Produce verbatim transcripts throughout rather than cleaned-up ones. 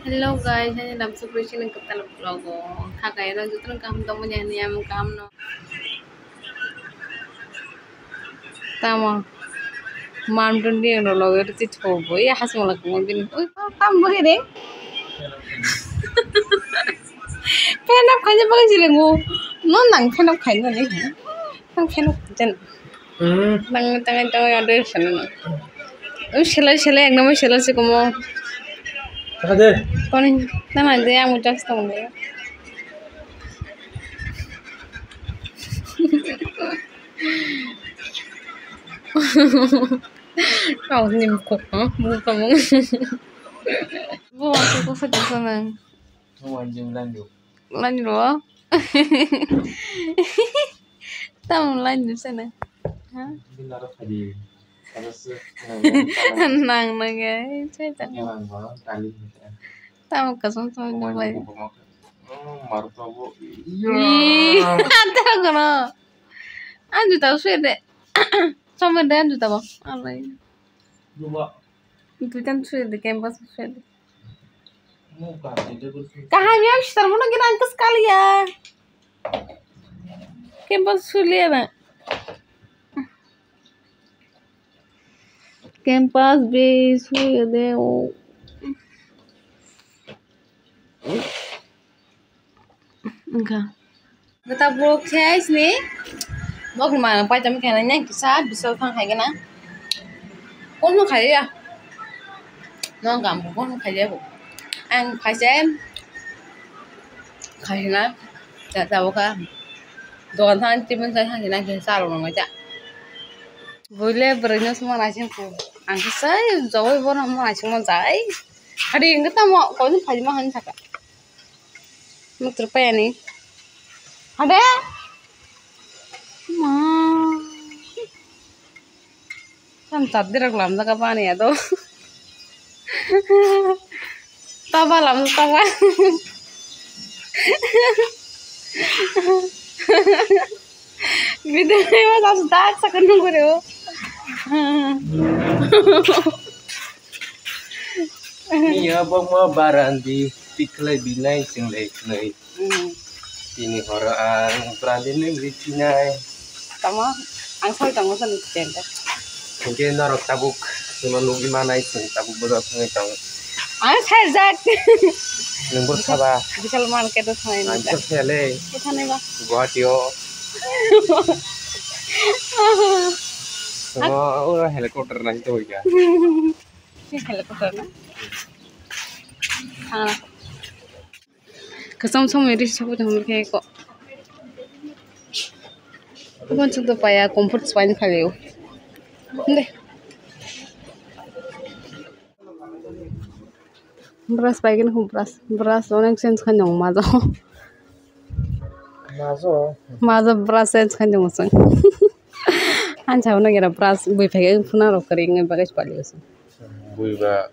Hello guys, ani nam Supriya sini kwtal vlog o. Kha kaya no jotono kaham tongmani ani am kaham no. Tamo mam dun di no loge ri ti thobo ya hasmala kamo bini. Ui, tam bo hede. Pen up khaina bagwi jilengo. No nang pen up khaina ni. Nang pen up jen. Hmm. Nang tangai tangai order sana na. Ui, selai selai ekdom selai se komo. Kade. Koni, tama de ang just tong de. Kau ni mukuk, ha? Mukuk kamu. Bu aku kau sedih sana. Wanjing landu. Landu. Tam landu sana. Ha? Binaro khadi. Nang nang ai, cai ta. Tam kasam sama ni bai. Maru tabu. Ih, antara kono. Anju tahu sudah. Sama deh anju tahu. Alai. Dua. Itu kan sudah campus sudah. Kaham ya, sitar mana kena angkas kali ya. Campus sudah ya, Bang. Campus be sudah ya, oh. Wngkha. Gata bro khe sini. Bok ni mano paitami khe nang kisa bisal thang hai gana. Kono khai ya. Nong gam kono khai ya bo. Ang khai se. Khai na. Ja ja bo ka. Dogan thang timin sai thang na khe sa ro nang ja. Buile bwrwi no suma naising ko. Ang khe sai jawai bono mo naising mo jai. Hari wngkha tamo, koini phaima hwn saka. Mutur payani. Hade? Ma. Tam tat dirok lamjak bani ado. Taba lam taba. Video lima tas dak sakit nunggu deh. Iya bokma barandi tiklai binai chinglai khnai. Hmm. Tini horo ang brandi ni bri chinai. Tamo ang sai tamo san tenda. Hingke norok tabuk sima nugi manai chwng tabuk bodo thangwi tongo. Ang sai jak. Nwng bo saba. Bisal market o thangwi. Ang bisal sele. Ko thangwi ba. Guwahati o. Sima o helicopter nang tongwi ka. Si helicopter na. Thang. Kasam samoi ri sabo tong khe ko. Abon chuk do paya comfort swine khayo. De. Brush pai gini brush, brush onek change khan jong majo. Majo. Majo brush change khan jong sung. An chawna gira brush bui phai phuna rok kari ngai bagai pali usung. Bui ba.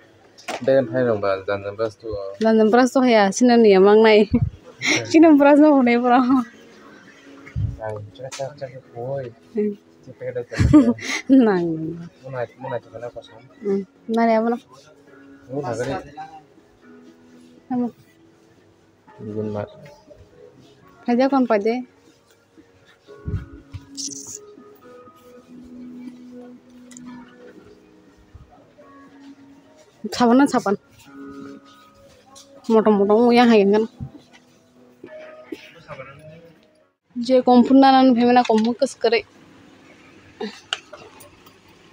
Dai phai rong ba, janjan brush tu. Janjan brush tu ya, sini ni yang mang nai. Sini brush no hone bro. Nang, cek cek cek koi. Hmm. Cek cek cek. Nang. Muna, muna tu kena kosong. Hmm. Nari apa no? Muna kari. Kamu. Gun mat. Kaja kon paje. Saban na saban. Motom motom yang hai kan. Je kompun na nan pemena kompun kes kere.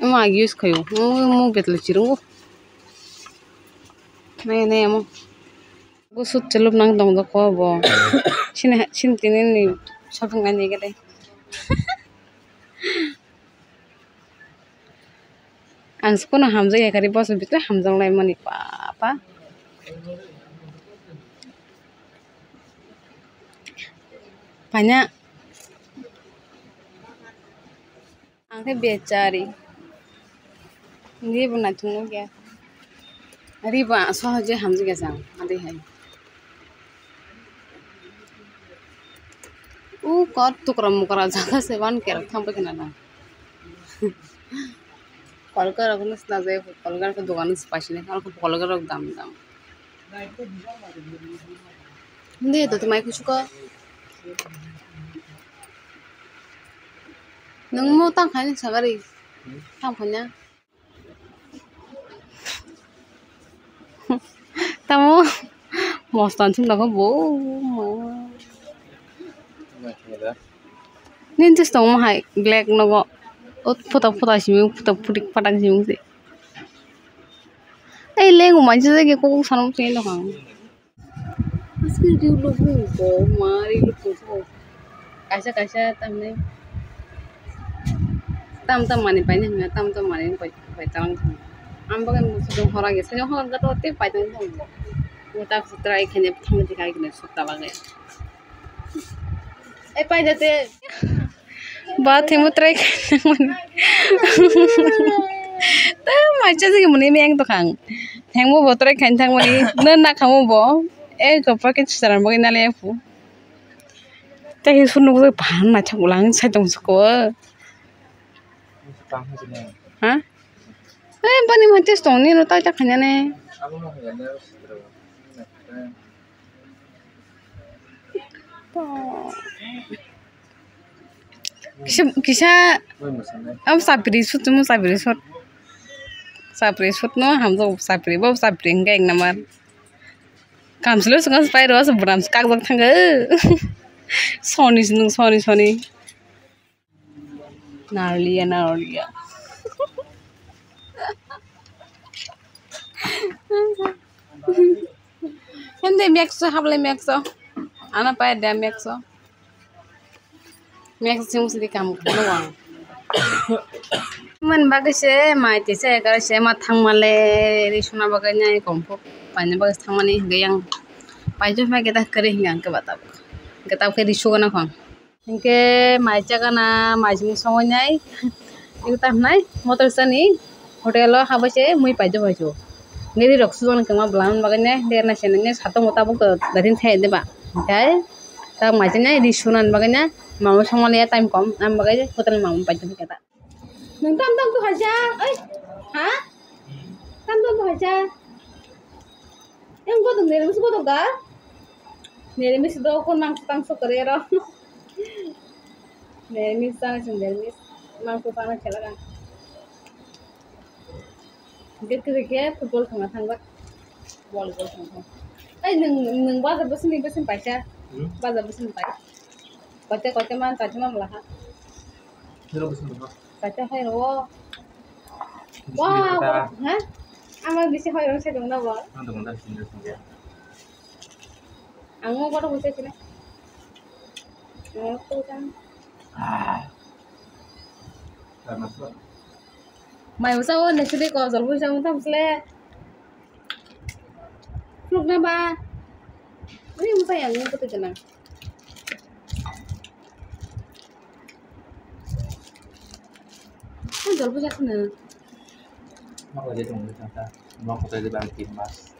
Emo agi use khayo. Mo mo betle chirungo. Nai nai emo. Gusut celup nang tong dok ko bo. Sini sini tini ni shopping ani gede. Ang se kono hamjak ya kari boso bitle hamjak lai mani papa. Panya. Ang khe bechari. Ribo naithok nukya. Ribo sohoje hamjak ya chang adai hai. U kot tukra mukra jaga se ban kerok thang pai khna nang. Kolgar rok no sna jai, kolgar khe dogan se paisini, kolgar rok dam dam. Hindi to tumai kuchuko. Nung mo tang khai ni sagari. Tang khai na. Tamo mostan sing dago bo. Nin tis tong mo hai black nogo. Ot photo photo simi photo phutik phatak simi se. Ei lengo manchi jagi kok sanam sing no kang. Aske riu lubu ko mari lubu ko. Kaisa kaisa tamni. Tam tam mani paini hwnga, tam tam mani pai pai talang thang. Ang bagwi musu dong hora ge sajong hora gato te pai talang thang. Mo ta try khene thang te kai khene suk ta bagwi. Ei pai jate. Ba thengmo try khainang mani. Ta macha jigi muni meng to khang. Thengmo bo try khain thang mani. Na na khamo bo. E ko paket saran bo na le pu. Ta hi sunu ko pan na chak ulang sai tong suko. Ha? Eh bani ma tes tong ni no ta chak khanya ne. Kisa, kisa, am sapri sut, mo sapri sut. Sapri sut no, ham jo sapri, bo sapri hingga ek number. Kam silo sung as pai ro, so bram skak jok thang. Soni sung, soni, soni. Narlia, narlia. Hindi mekso, hablai mekso. Ana pai dia mekso. Mekso sing sidi kam kano wang. Man bagwi se mai tisa ekar se ma thang male ri suna bagwi nai kompo paina bagwi thang mani hingke yang paijak mai kita kari hinga hingke batab. Hingke tabuk ke ri sugana khong. Hingke mai chagana mai simi songo nai. Iko ta hnai motor sani hotel o habai se mui paijak bai su. Neri rok sujak nang kema bwlam bagwi nai der nai se nang satung bo tabuk to datin thai de ba. Hingke ta mai se nai ri suna bagwi nai mama songmani ya time kom am bagwi hotel mama paijak hingke ta. Nung tam tam tu haja, oi, ha? Tam tam tu haja. Yang kau tu nerimis kau tu ga? Nerimis do kau nang tang so kare ro. Nerimis sana sing nerimis, nang tu sana chela kan. Get kiri ke football thangna thangba. Volleyball thangba. Ai nung nung baza bwswngni bwswng paisa. Hmm? Baza bwswng pai. Kote kote man tati man bwla ha. Hero bwswng bwla. Tati hai ro. Wow. Ha? Ama bisi hai ro se dong na bo. Ang dong da sini sini. Ang mo koto kusa sini. Ang mo koto kusa. Ah. Mai usa o nesidi ko jol busa mo tam sle. Fluk na ba. Ini mo sayang mo koto jana. Ang jol busa sini. Mako je tong tang ta. Mako je bang tin mas.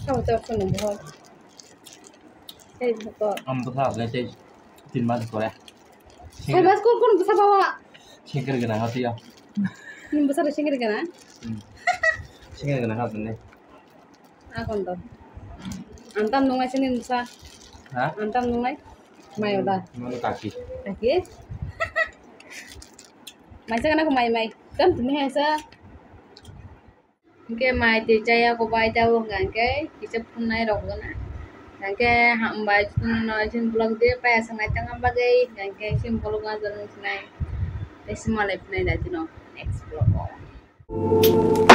Kau jol sini bo. Tei bwsa. Ang bwsa le tei tin mas pore. Hai mas kon kon bwsa bawa. Sengkir gana hati ya. Ni bwsa le sengkir gana? Hmm. Sengkir gana hati ne. Akon to. Antam nungai sini bwsa. Ha? Antam nungai. Mayo da. Mano kaki. Kaki. Mai sa kana ko mai mai. Kam tumi hai sa. Hingke mai twi chaya ko bai tabuk hingka hingke kisa phunai rok gana. Hingke hambai chwng no chini vlog de paya sangai tangma bagwi hingka hingke chini vlog no joto nung sinai. Tei si malai phunai da chino next vlog o.